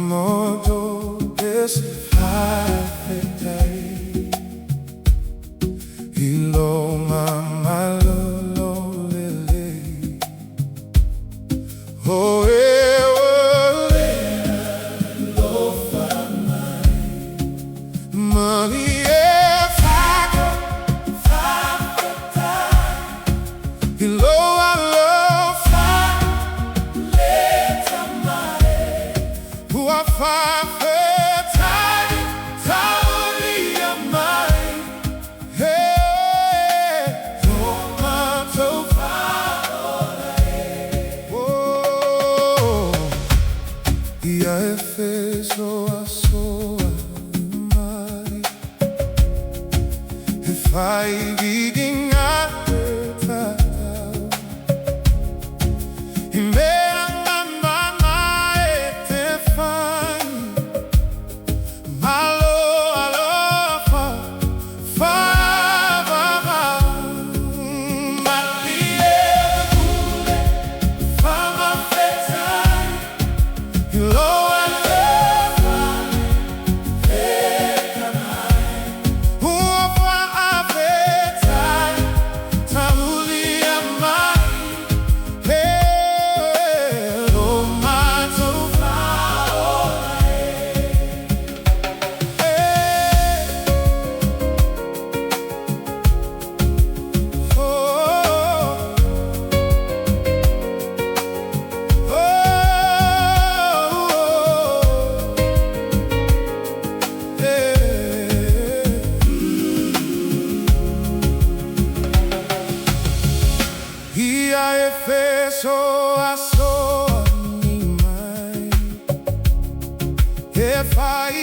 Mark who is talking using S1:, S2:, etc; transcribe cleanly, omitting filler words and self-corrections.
S1: Modo se faafetai i lou malolo lelei. O e ua le alofa mai. Malie faafetai i lou alofa le tamai. Ua faafetai taulia mai. He o matou faaola e. Oh, ia e fesoasoani mai. E fai viiga le tatau. I mea mama e te fai. Malo alofa faavavau. Malie pule faamafetai. I lou alofa le tamai. Ua faafetai taulia mai. He lo matou faaola e. Hey. Oh, oh, oh, yeah. Ia e fesoasoani mai. E fai